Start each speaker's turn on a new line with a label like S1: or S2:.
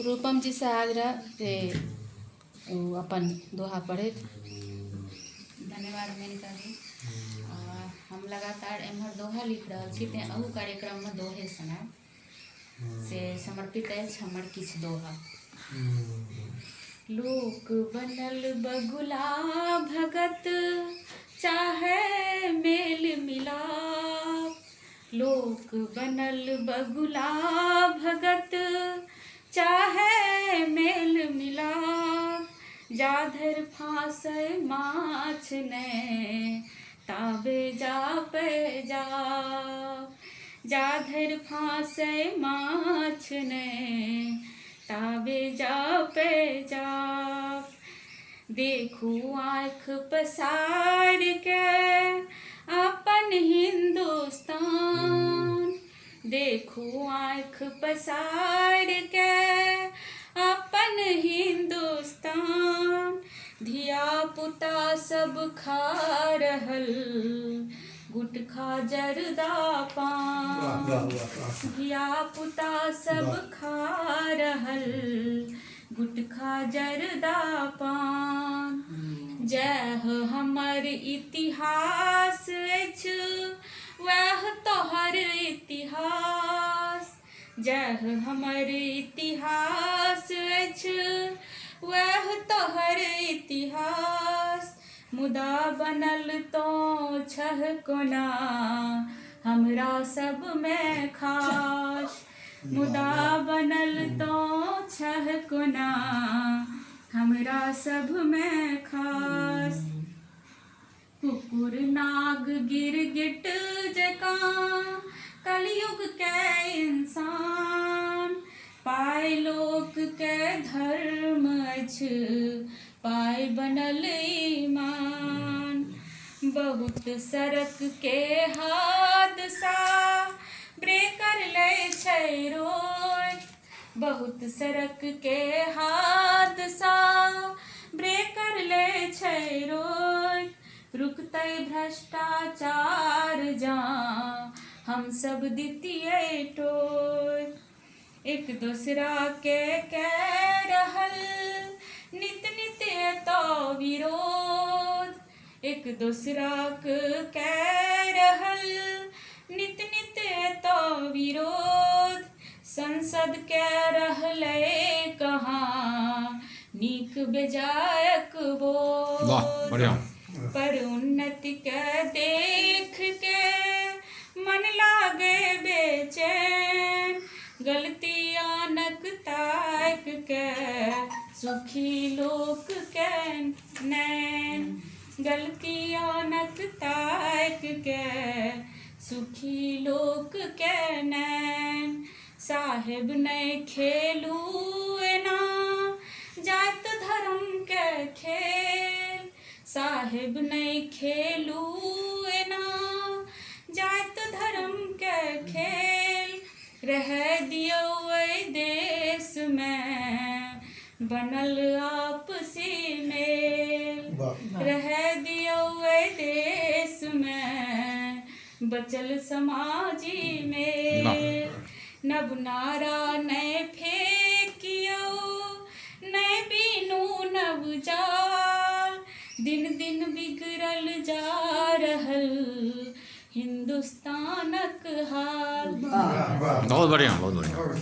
S1: रूपम जीसँ आग्रह जे ओ अपन दोहा पढ़थि।
S2: धन्यवाद मेनका जी। हम लगातार एम्हर दोहा लिख रहल छी, तेँ अहू कार्यक्रममे दोहे सुनायब से समर्पित अछि हमर किछु दोहा। लोक बनल बगुला भगत चाहे मेल मिलाप, लोक बनल बगुला भगत चाहे मेल मिलाप, जाधरि फाँसय माछ ने ताबे जापे जाप, जाधरि फाँसय माछ ने ताबे जापे जाप। देखू आँखि पसारि के अपन हिन्दुस्तान, देखू आँखि पसारि के अपन हिन्दुस्तान, धिया पुता सब खा रहल गुटखा जर्दा पान, धिया पुता सब खा रहल गुटखा जर्दा पान। जएह हमर इतिहास अछि वएह तोहर इतिहास, जएह हमर इतिहास अछि वएह तोहर इतिहास, मुदा बनल तोँ छह कोना हमरा सबमे खास, मुदा बनल तोँ छह कोना हमरा सबमे खास। कुकुर नाग गिरगिट जकाँ कलयुग के इंसान, पाय लोक के धर्म अछि पाय बनल ईमान। बहुत सड़क के हादसा ब्रेकर लै छै रोज, बहुत सड़क के हादसा ब्रेकर लै छै रोज, रुकतै भ्रष्टाचार जाँ हमसब दितियै टोय। एक दोसरा के कए रहल नित नित एतऽ विरोध, एक दोसराक कए रहल नित नित एतऽ विरोध, संसद कए रहलै कहाँ नीक बेजायक
S3: वाह
S2: बोध,
S3: बढ़िया।
S2: पर उन्नति के देख के मन लागे बेचैन, गलती आनक ताक के सुखी लोक के नैन, गलती आनक ताक के सुखी लोक के नैन। साहेब नहि खेलू एना जात धर्म के खेल, साहेब नहि खेलू एना जात धर्म के खेल, रहै दियौ एहि देशमे बनल आपसी मेल, रहै दियौ एहि देशमे बचल समाजी मेल। नव नारा नहि फेकियौ नहि बिनू नव जाल, दिन दिन बिगड़ल जा रहल हिन्दुस्तानक हाल।
S3: बहुत बढ़िया, बहुत बढ़िया।